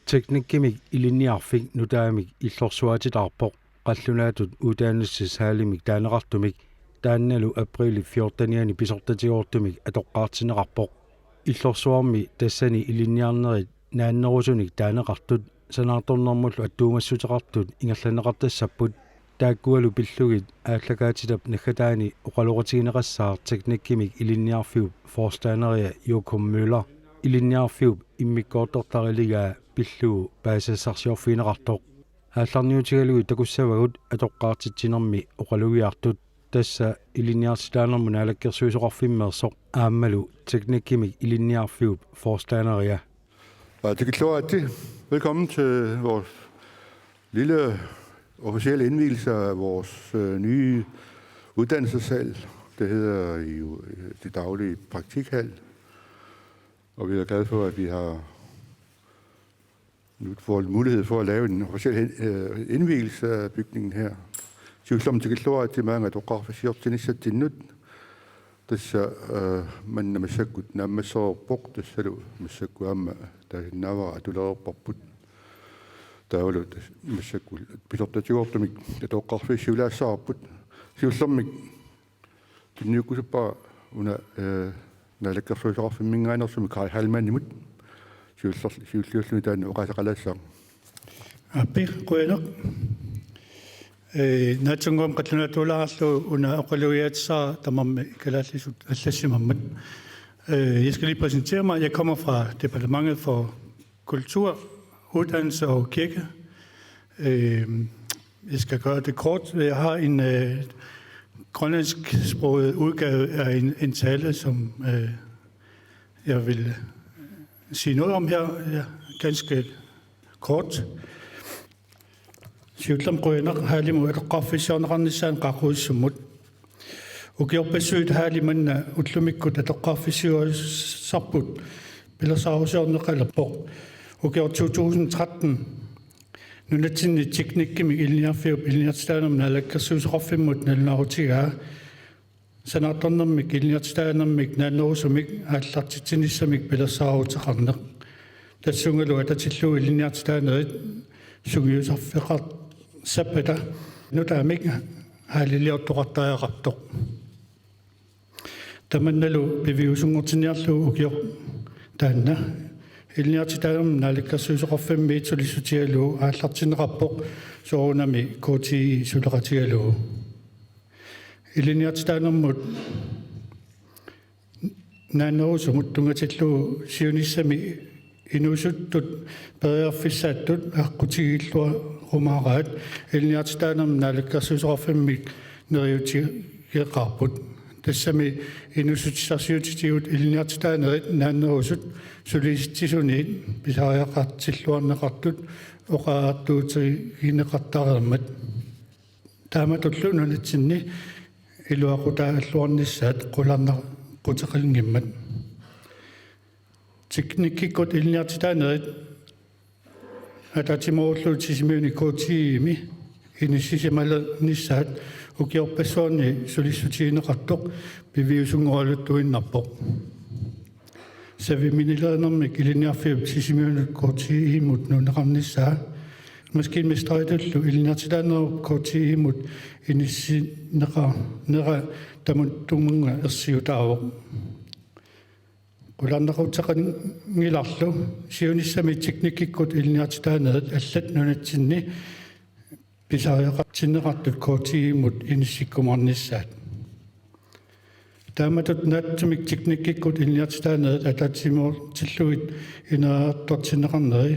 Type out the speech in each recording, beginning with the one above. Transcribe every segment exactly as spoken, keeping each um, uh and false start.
Teknikkimik ilinniarfik nutaamik illorsuaatitaarpoq qallunaatut uddannelseshallimik taaneqartumik, taannalu apriilip fjortenianni pisortatigoortumik atoqqaartinneqarpoq. Illorsuarmi tassani ilinniarnerit naannerusunik taaneqartut sanaartornermullu attuumassuteqartut ingerlanneqartassapput. Taakkualu pillugit aallakaatitap naggataani oqaloqatigineqassaaq teknikkimik ilinniarfiup forstanderia Jokum Møller. Ilinniarfiup immikkoortortariligaa pillugu paasisassarsiorfigineqartoq. Aallarniutigalugit takussavagut atoqqaartitsinermi oqalugiartut. Tassa Ilinniartitaanermut Naalakkersuisoqarfimmeersoq aammalu teknikkimik ilinniarfiup forstanderia. Og det kan slå, at det, velkommen til vores lille officielle indvielse af vores øh, nye uddannelseshal. Det hedder jo øh, det daglige praktikhal. Og vi er glade for, at vi har nu får mulighed for at lave en officiel hen- øh, indvielse af bygningen her. Siullermik tikilluaritsi maanga atoqqaarfissiortinissatsinnut. Tassa øh, manna massakkut naammassereerpoq, tassalu massakkut aamma taasinnaavara atulereerparput. Taavalu tassa massakkut pisortatigoortumik atoqqaarfissiulaassavarput. Siullermik tunniukkusuppara una øh, Naalakkersuisoqarfimminngaanneersumik Kai Heilmannimut siullerl- siulliulluni taanna oqaaseqalaassaaq. Aappi, qujanaq. Øh, naatsunnguamik qallunaatuulaarlugu una oqalugiaatissara tamarmi kalaallisut allassimammat. Øh, jeg skal lige præsentere mig. Jeg kommer fra Departementet for Kultur, Uddannelse og Kirke. Øh, jeg skal gøre det kort. Jeg har en øh, grønlandsksproget udgave af en, en tale, som øh, jeg vil sige noget om her. Ja, ganske kort. Siullermik qujanaq hallimut atoqqaarfissiorneqarnissaanut qaaqquissummut. Ukiorpassuit halli manna ullumikkut atoqqaarfissiuaasarput pilersaarusiorneqalerpoq. Ukioq to tusind tretten nunatsinni teknikkimik ilinniarfiup ilinniartitaanermut naalakkersuisoqarfimmut nalunaarutigaa sanaartornermik ilinniartitaanermik naannerusumik aallartitsinissamik pilersaaruteqarneq. Tassungalu atatillugu ilinniartitaanerit sungiusarfeqarsappata nutaamik halliliortoqartariaqartoq. Tamannalu piviusunngortinniarlugu ukioq taanna ilinniartitaanermut naalakkersuisoqarfimmiit sulissutigalugu aallartinneqarpoq soorunami K T I suleqatigalugu. Ilinniartitaanermut naannerusumut tunngatillugu siunissami inuusuttut periarfissaattut aqqutigiilluarumaaraat ilinniartitaanermut naalakkersuisoqarfimmit neriuutigeqaarput. Tassami inuussutissarsiutitigut ilinniartitaanerit naannerusut sulisitsisuniit pisariaqartilluarneqartut oqariartuutigineqartareermat. Taamatullu nunatsinni iluaqutaalluarnissaat qularnaquteqanngimmat. Teknikkikkut ilinniartitaanerit ataatsimoorullutik Sisimiuni K T I-mi inissisimalernissaat ukiorpassuarni sulissutigineqartoq piviusunngoraluttuinnarpoq. Saviminilerinermik ilinniarfiup Sisimiunut K T I-mut nuunneqarnissaa. Maskinmesteritullu ilinniartitaanerup K T I-mut inissinneqarnera tamatumunnga ersiutaavoq. Qularnaquteqanngilarlu siunissami teknikkikkut ilinniartitaanerit allat nunatsinni pisariaqartinneqartut K T I-mut inissikkumaarnissaat. Taamatut naatsumik teknikkikkut ilinniartitaanerit ataatsimoortillugit ineriartortinneqarneri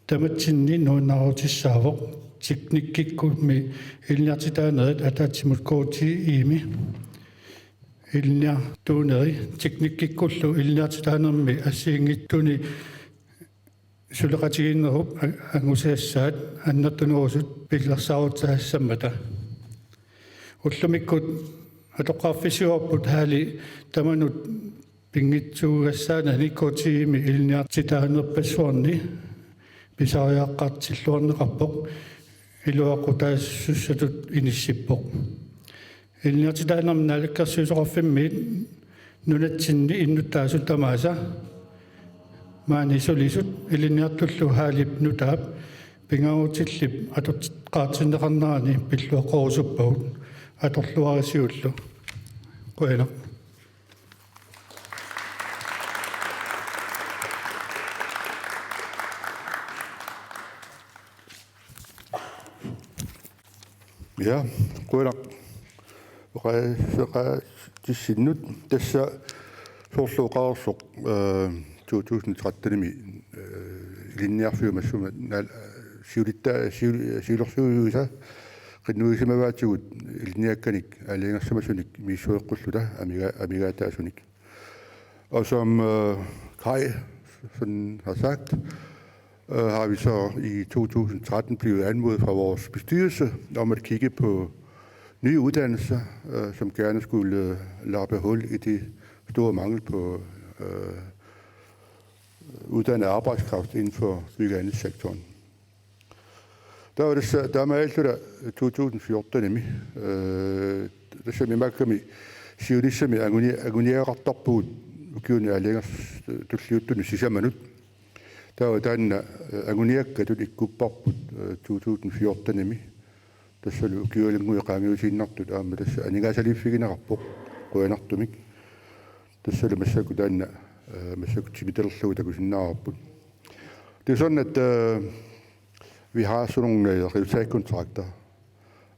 tamatsinni nuannaarutissaavoq. Teknikkikkummi ilinniartitaanerit ataatsimut K T I-mi ilinniartuuneri teknikkikkullu ilinniartitaanermi assigiinngitsuni suleqatigiinnerup a- angusassaat annertunerusut pilersaaruteqassammata. Ullumikkut atoqqaarfissiuarput halli tamanut pinngitsuugassaanani K T I-mi ilinniartitaanerpassuarni pisariaqartilluarneqarpoq iluaqutaassussatut inissippoq. Ilinniartitaanermut naalakkersuisoqarfimmiit nunatsinni innuttaasut tamaasa Maani sulisut ilinniartullu Haalip nutaap pingaarutillip atoqqaartinneqarnerani pilluaqqorusuppagut, atorluarisiullu. Qujanaq. Ja, qujanaq. Oqa-, oqaatissinnut tassa soorlu oqarsoq, eh, to tusind tretten-imi, eh, ilinniarfiup massuma naal-, siulitta-, siul-, siulersuisuisa qinnuigisimavaatigut ilinniakkanik aalajangersimasunik misissueqqulluta amiga-, amigaataasunik. Og som, øh, Kai sådan har sagt, øh, har vi så i to tusind tretten blevet anmodet fra vores bestyrelse om at kigge på nye uddannelser, øh, som gerne skulle, øh, lappe hul i det store mangel på, øh, uddannet arbejdskraft inden for bygge- og anlægssektoren. Taava tassa taamaalilluta to tusind fjorten-imi, øh, tassami imaakkami siunissami anguni-, anguniagaqartarpugut ukiuni aalajangers-, tulliuttuni sisamanut. Taava taanna, øh, anguniakkatut ikkupparput, øh, to tusind fjorten-imi. Tassalu ukiualunnguit qaangiutiinnartut aamma tassa aningaasaliiffigineqarpoq qujanartumik. Tassalu massakkut taanna, øh, massakkut timitalerlugu takusinnaavarput. Det er sådan, at, øh, vi har sådan nogle, øh, resultatkontrakter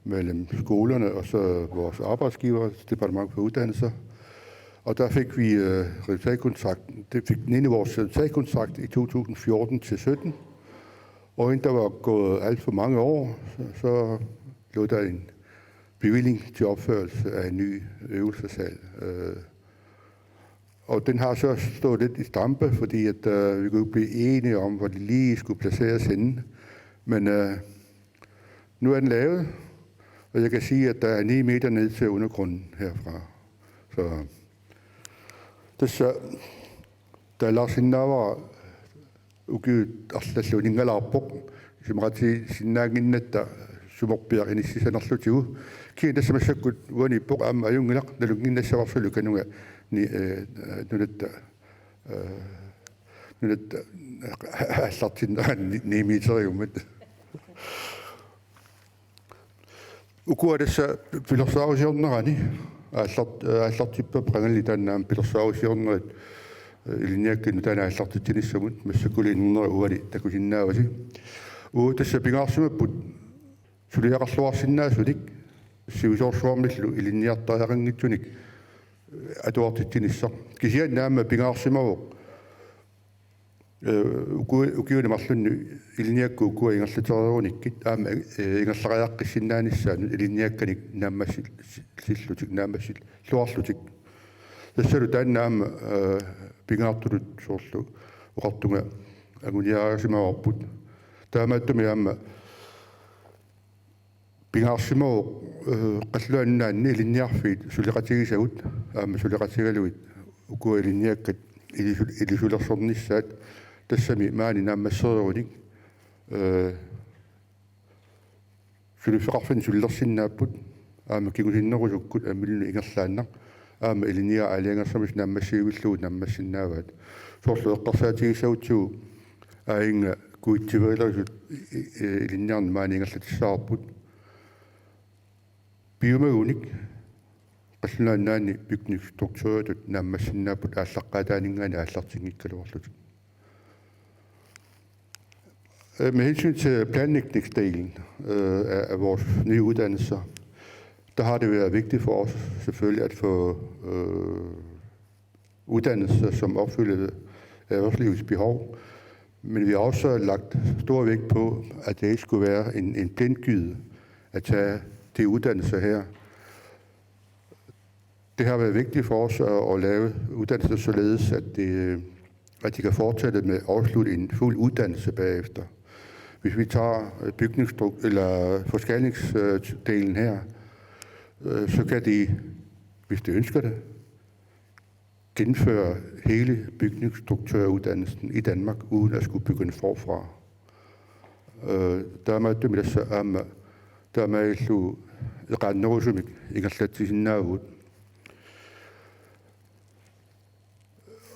mellem skolerne og så vores arbejdsgiver, Departement for Uddannelser. Og der fik vi, øh, resultatkontrakt, det fik den ind i vores resultatkontrakt i to tusind fjorten til sytten. Og inden der var gået alt for mange år, så, så lå der en bevilling til opførelse af en ny øvelseshal. Øh, og den har så stået lidt i stampe, fordi at, øh, vi kunne ikke blive enige om, hvor det lige skulle placeres henne. Men, øh, nu er den lavet, og jeg kan sige, at der er ni meter ned til undergrunden herfra. Så, tassa, taalaasinnaavara ukiut arlallit uninngalaarpoq. Isumaqatigiissinnaannginnatta sumorpiaq inissisanerlutigu. Kisianni tassa massakkut uaniippoq aamma ajunngilaq nalunnginnassavarsi kanunga ni-, øh, nunatta, øh, nunatta aallartinnerani ni-, ni meteriummat. Ukua tassa pilersaarusiornerani aallart-, aallartipparput qangali taanna aamma pilersaarusiornerit, øh, ilinniakkat nutaanik aallartitsinissamut massakkut inernerit uani takusinnaavasi. Uagut tassa pingaarsimapput suliaqarluarsinnaasunik sivisoorsuarmillu ilinniartariaqanngitsunik, øh, atuartitsinissaq. Kisianni aamma pingaarsimavoq øh, uku-, ukiuni marlunni ilinniakkat ukua ingerlatereerunikkit aamma, øh, ingerlariaqqissinnaanissaannut ilinniakkanik naammassil-, sillutik, naammassil-, luarlutik. Tassalu taanna aamma, øh, pingaartutut soorlu oqartunga anguniagaqarsimavarput. Taamaattumik aamma pingaarsimavoq, øh, Qallunaat Nunaanni ilinniarfiit suleqatigisagut, aamma suleqatigalugit ukua ilinniakkat ilisu-, ilisulersornissaat, tassami maani naammassereerunik, øh, suliffeqarfinni sulilersinnaapput, aamma kingusinnerusukkut ammiluunniit ingerlaannaq, aamma ilinniagaq aalajangersimasut naammassivillugu naammassinnaavaat. Soorlu eqqarsaatigissagutsigu aajuna kuitsiveerisut i-, i-, ilinniarneq maani ingerlatissavarput. Piumagunik Qallunaat Nunaanni bygningsstruktøritut naammassinnaapput aallaqqaataaninngaanniit aallartinngikkaluarlutik. Øh, med hensyn til planlægningsdelen, øh, af, af vores nye uddannelser, der har det været vigtigt for os selvfølgelig at få, øh, uddannelser, som opfylder erhvervslivets behov. Men vi har også lagt stor vægt på, at det ikke skulle være en, en blindgyde at tage de uddannelser her. Det har været vigtigt for os at, at lave uddannelser således, at det, at de kan fortsætte med at afslutte en fuld uddannelse bagefter. Hvis vi tager, øh, bygningsstruk-, eller forskalningsdelen her, øh, så kan de, hvis de ønsker det, gennemføre hele bygningsstruktøruddannelsen i Danmark uden at skulle begynde forfra. Øh, taamaattumik tassa aamma taamaalillugu eqaannerusumik ingerlatsisinnaavugut.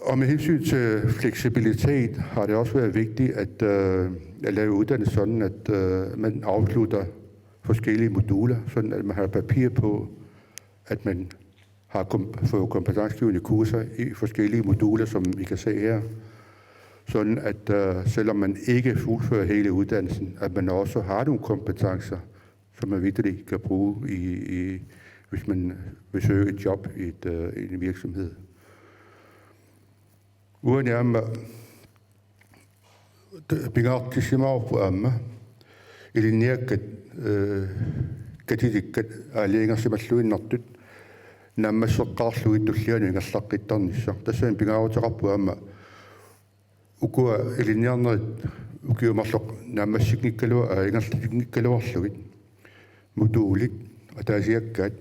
Og med hensyn til fleksibilitet har det også været vigtigt at, øh, at lave uddannelse sådan, at øh, man afslutter forskellige moduler, sådan at man har papir på, at man har kom- fået kompetencegivende kurser i forskellige moduler, som I kan se her. Sådan at øh, selvom man ikke fuldfører hele uddannelsen, at man også har nogle kompetencer, som man vitterlig kan bruge, i, i, hvis man vil søge et job i et, øh, i en virksomhed. Uani aamma pingaartissimaarpoq aamma ilinniakkat, øh, katitikkat aalajangersimalluinnartut naammasseqqaarlugit tullianut ingerlaqqittarnissaq. Tassami pingaaruteqarpoq aamma ukua ilinniarnerit ukiut marluk naammassinngikkalu-, aa, ingerlatinngikkaluarlugit modulit ataasiakkaat,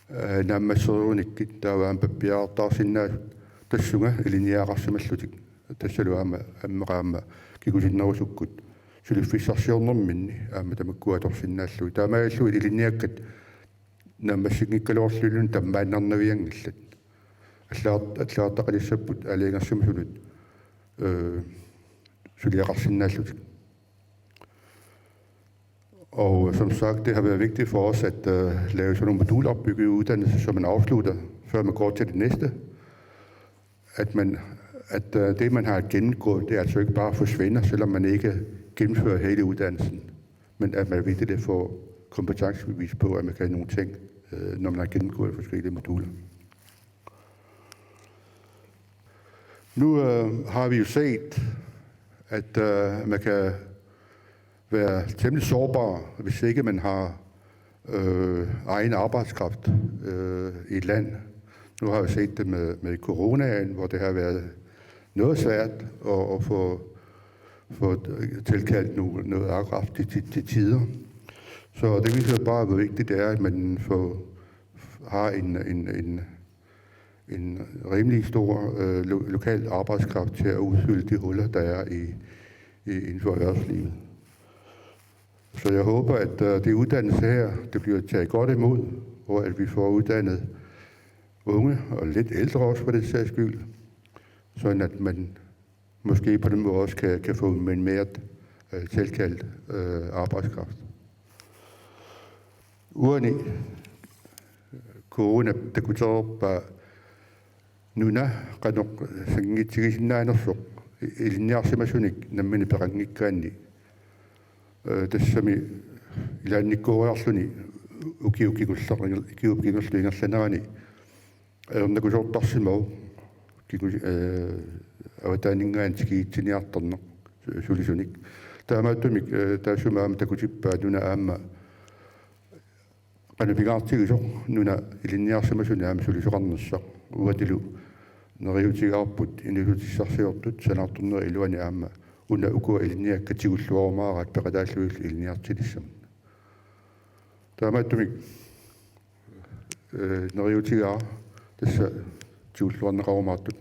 aa, naammassereerunikkit taava aamma pappiarartaarsinnaa-, tassunga ilinniagaqarsimallutik. Tassalu aamma ammeq aamma kingussinnerusukkut suliffissarsiornerminni aamma tamakkua atorsinnaallugit. Taamaalillugit ilinniakkat naammassinngikkaluarlugillu tammaannarnavianngillat. Allaat-, allagartaqalissapput aalajangersimasunut, øh, suliaqarsinnaallutik. Og som sagt, det har været vigtigt for os at øh, lave sådan nogle modulopbyggede uddannelser, så man afslutter, før man går til det næste. At, man, at øh, det, man har gennemgået, det altså ikke bare forsvinder, selvom man ikke gennemfører hele uddannelsen, men at man virkelig får kompetencebevis på, at man kan nogle ting, øh, når man har gennemgået forskellige moduler. Nu øh, har vi jo set, at øh, man kan være temmelig sårbar, hvis ikke man har øh, egen arbejdskraft øh, i et land. Nu har vi set det med, med coronaen, hvor det har været noget svært at, at få, få tilkaldt noget, noget arbejdskraft til, til, til tider. Så det viser bare, hvor vigtigt det er, at man får, har en, en, en, en rimelig stor øh, lo- lokal arbejdskraft til at udfylde de huller, der er i, i, inden for erhvervslivet. Så jeg håber, at øh, det uddannelse her, det bliver taget godt imod, og at vi får uddannet unge, og lidt ældre også for den sags skyld, sådan at man måske på den måde også kan, kan få en mere øh, tilkaldt øh, arbejdskraft. Uani corona takutereerpaa nuna qanoq sanngiitsigisinnaanersoq ilinniarsimasunik nammineq peqanngikkaanni. Øh, tassami ilaannikkooriarluni ukiup kingulleq-, ukiup kingulleq ingerlanerani ajornakusoortarsimavoq kingu-, øh, avataaninngaanniit tikitsiniartarneq su-, sulisunik. Taamaattumik øh, taassuma aamma takutippaa nuna aamma qanoq pingaartigisoq nuna ilinniarsimasunik aamma sulisoqarnissaq. Uatilu neriuutigaarput inuussutissarsiortut sanaartornerup iluani aamma una ukua ilinniakkat tigulluarumaaraat peqataallugillu ilinniartilissamut. Taamaattumik øh, neriuutigaara tassa tigulluarneqarumaartut.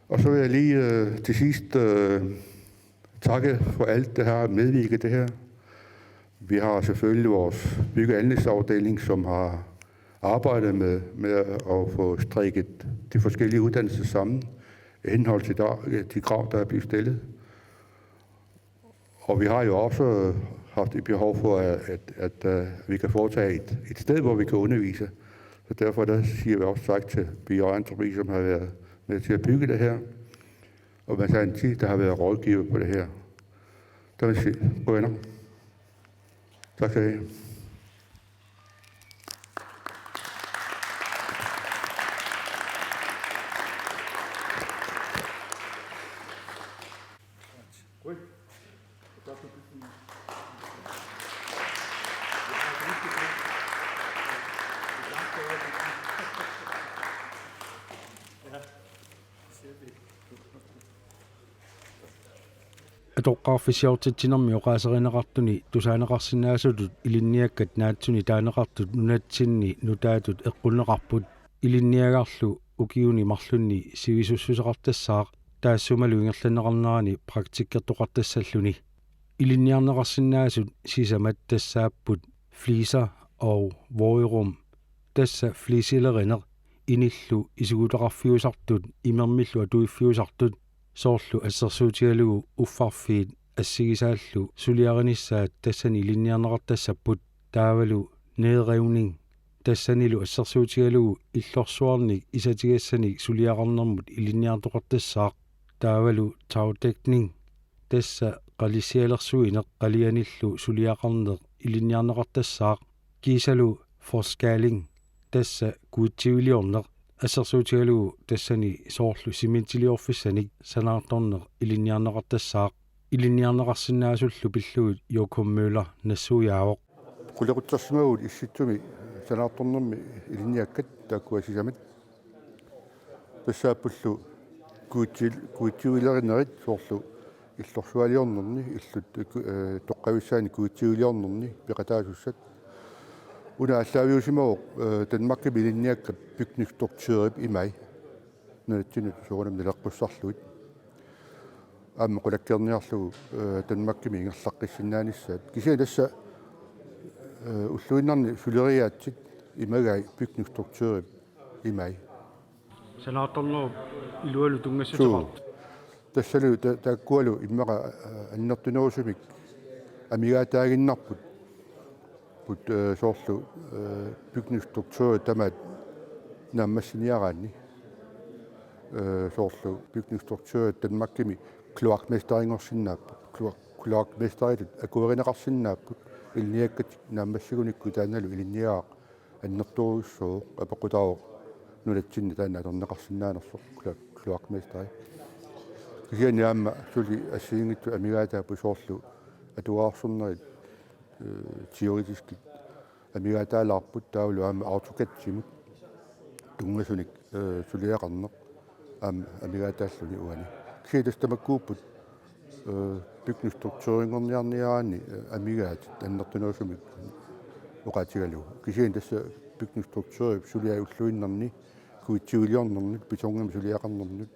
Og så vil jeg lige øh, til sidst øh, takke for alt det her, medvirke det her. Vi har selvfølgelig vores bygge- og anlægsafdeling, som har arbejdet med, med at få strikket de forskellige uddannelser sammen i henhold til der, de krav, der er blevet stillet. Og vi har jo også haft et behov for, at, at, at øh, vi kan foretage et, et sted, hvor vi kan undervise. Så derfor der siger vi også tak til B J Entreprise, som har været med til at bygge det her. Og Masanti, der har været rådgiver på det her. Der vil sige, gå ind. Tak skal I have. Atoqqaarfissiortitsinermi oqaaserineqartuni tusaaneqarsinnaasutut ilinniakkat naatsuni taaneqartut nunatsinni nutaatut eqqunneqarput. Ilinniagarlu ukiuni marlunni sivisussuseqartassaaq taassumalu ingerlanneqarnerani praktikkertoqartassalluni. Ilinniarneqarsinnaasut sisamat tassaapput fliser og voderum. Tassa flisilerineq inillu isugutaqarfiusartut imermillu atuiffiusartut, soorlu assersuutigalugu uffarfiit assigisaallu suliarinissaat tassani ilinniarneqartassapput, taavalu nedrivning tassanilu assersuutigalugu illorsuarnik isatigassanik suliaqarnermut ilinniartoqartassaaq, taavalu tagdækning tassa qalissialersuineq qalianillu suliaqarneq ilinniarneqartassaaq, kiisalu forskalling tassa kuitsiviliorneq assersuutigalugu tassani soorlu cementiliorfissanik sanaartorneq ilinniarneqartassaaq. Ilinniarneqarsinnaasullu pillugit Jokum Møller nassuiaavoq. Qulequtsersimavagut Issitsumi sanaartornermi ilinniakkat taakkua sisamat. Tassaappullu kuitsi-, kuitsiviliorinerit soorlu illorsualiornerni, illut, eh, toqqavissaanni kuitsiviliornerni peqataasussat. Una aallaaviusimavoq, eh, Danmarkimi ilinniakkat bygningsstruktørip imai. Nunatsinnut soorunami naleqqussarlugit. Aamma qulakkeerniarlugu, eh, Danmarkimi ingerlaqqissinnaanissaat. Kisianni tassa, eh, ulluinnarni suleriaatsit imagai bygningsstruktørip imai. Sanaartornerup ilualu tunngassuteqartoq. Suu. Tassalu ta-, taakkualu immaqa, eh, annertunerusumik amigaataaginnarput. Put, eh, soorlu, eh, bygningsstruktørit tamaat naammassiniaraanni. Eh, soorlu bygningsstruktørit Danmarkimi kloakmesterinngorsinnaapput. Kloak-, kloakmesteritut akuerineqarsinnaapput. Ilinniakkatik naammassigunikku taannalu ilinniagaq annertoorujussuuvoq, apeqqutaavoq nunatsinni taanna atorneqarsinnaanersoq kloak-, kloakmesteri. Kisianni aamma suli assigiinngitsut amigaataapput soorlu atuarsornerit, eh, teoretiskit amigaataalaarput taavalu aamma AutoCAD-imut tunngasunik, eh, suliaqarneq aamma amigaataalluni uani. Kisianni tassa tamakkuupput, eh, bygningsstruktørinngorniarniaraanni, eh, amigaatit annertunerusumik oqaatigalugu. Kisianni tassa bygningsstruktørip suliai ulluinnarni kuitsiviliornernut, betongimik suliaqarnernut,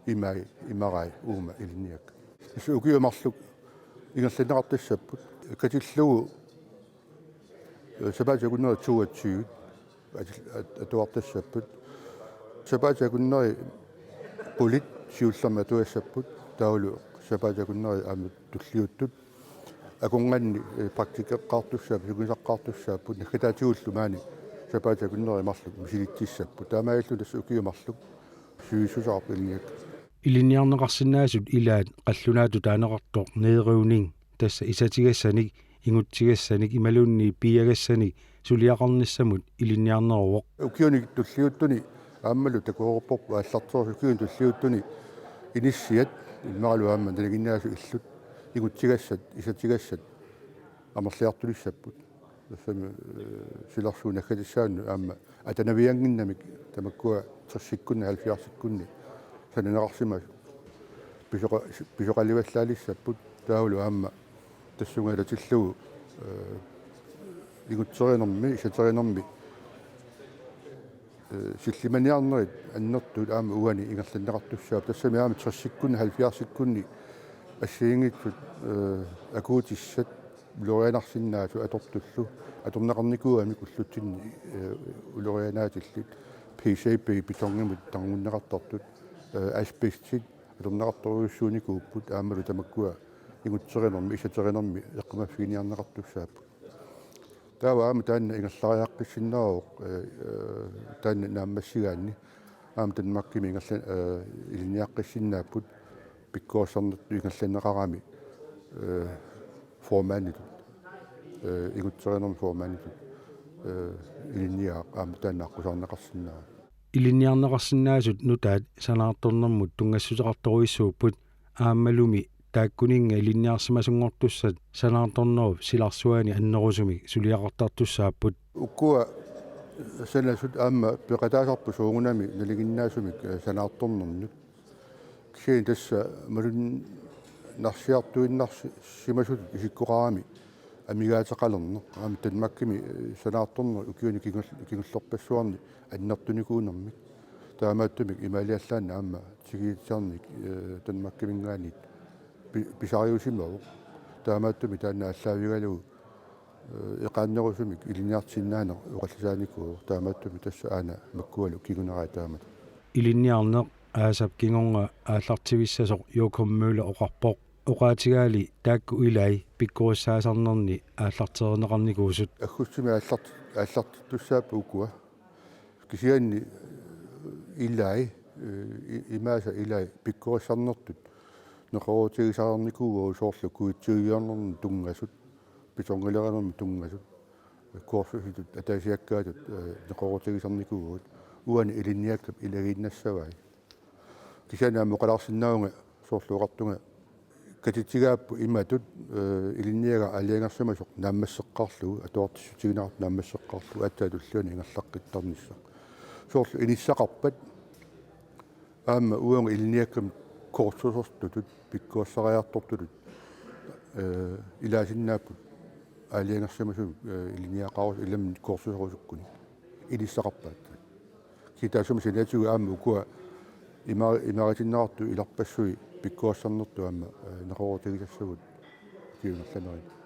imai, imarai uuma ilinniakkat. Tassa ukiut marluk ingerlanneqartassapput. Katillugu, eh, sapaatip akunneri toogtyve atil-, at-, atuartassapput. Sapaatip akunneri qulit siullermik atuassapput. Taavalu sapaatip akunneri aamma tulliuttut. Akornanni, eh, praktikeqqaartussaapput, sungiusaqqaartussaapput, naggataatigullu maani sapaatip akunneri marluk misilitsissapput. Taamaalilluni tassa ukiut marluk sivisussaavoq ilinniakkat. Ilinniarneqarsinnaasut ilaat qallunaatut taaneqartoq nedrivning, tassa isatigassanik, ingutsigassanik imaluunniit piiagassanik suliaqarnissamut ilinniarneruvoq. Ukiuni tulliuttuni aammalu takoreerparput aallarterusoq, ukiuni tulliuttuni inissiat immaqalu aamma nalinginnaasut illut ingutsigassat, isatigassat amerliartulissapput. Tassami, eh, silarsuup naggatissaanut aamma atanaviannginnamik tamakkua tressikkunni halvfjerdsikkunni sananeqarsimasut pisoqa-, pisoqalivallaalissapput. Taavalu aamma tassunga ilatillugu, eh, ingutserinermi, isaterinermi, eh, sillimaniarnerit annertuut aamma uani ingerlanneqartussaapput. Tassami aamma tressikkunni halvfjerdsikkunni assigiinngitsut, eh, akuutissat ulorianarsinnaasut atortullu atorneqarnikuugamik ullutsinni, eh, ulorianaatillit, P C B betongimut tarngunneqartartut, eh, asbestit atorneqartorujussuunikuupput, aammalu tamakkua ingutserinermi isaterinermi eqqumaffiginiarneqartussaapput. Taava aamma taanna ingerlariaqqissinnaavoq, eh, eh, taanna naammassigaanni aamma Danmarkimi ingerla-, eh, ilinniaqqissinnaapput pikkorissarnertut ingerlanneqarami, eh, formanitut, eh, ingutserinermi formanitut, eh, ilinniagaq aamma taanna aqqusaarneqarsinnaavoq. Ilinniarneqarsinnaasut nutaat sanaartornermut tunngassuteqartorujussuupput, aammalumi taakkuninnga ilinniarsimasunngortussat sanaartornerup silarsuani annerusumik suliaqartartussaapput. Ukua sanasut aamma peqataasarput soorunami nalinginnaasumik, eh, sanaartornernut. Kisianni tassa malunnarsiartuinnarsimasutut isikkoqarami amigaateqalerneq. Aamma Danmarkimi, eh, sanaartorneq ukiuni kingul-, kingullerpassuarni annertunikuunermik. Taamaattumik imaaliallaannaq aamma tigitiarnik, eh, Danmarkiminngaanniit pi-, pisariusimavoq. Taamaattumik taanna aallaavigalugu Eqaannerusumik ilinniartitsinnaaneq oqallisaanikuuvoq, taamaattumik tassa aana makkualu kingunerai taamatut. Ilinniarneq aasap kingorna aallartivissasoq Jokum Møller oqarpoq. Oqaatigaali taakku ilai pikkorissaasarnerni aallarterineqarnikuusut. Aggustimi aallart-, aallartittussaapput ukua. Kisianni ilai, imaasa ilai pikkorissarnertut neqeroorutigisarnikuuvoq, soorlu kuitsiviuarnermut tunngasut, betonilerinermut tunngasut, kursusitut ataasiakkaatut neqeroorutigisarnikuuvugut. Uani ilinniakkap ilagiinnassavai. Kisianni aamma oqalaarsinnaavunga soorlu oqartunga, katitsigaappu imatut ilinniagaq aalajangersimasoq naammasseqqaarlugu, atuartissutigineqartoq naammasseqqaarlugu, aatsaat tulliani ingerlaqqittarnissaq. Soorlu inissaqarpat aamma uagut ilinniakkami kursusertutut pikkorissariartortutut ilaasinnaapput aalajangersimasumik ilinniaqarus-, ilami kursuserusukkunik inissaqarpaat. Kisianni taassuma saniatigut aamma ukua ima-, imaaritinneqartut ilarpassui pikkorissarnertut aamma neqeroorutigisassagut ukiup ingerlanerani.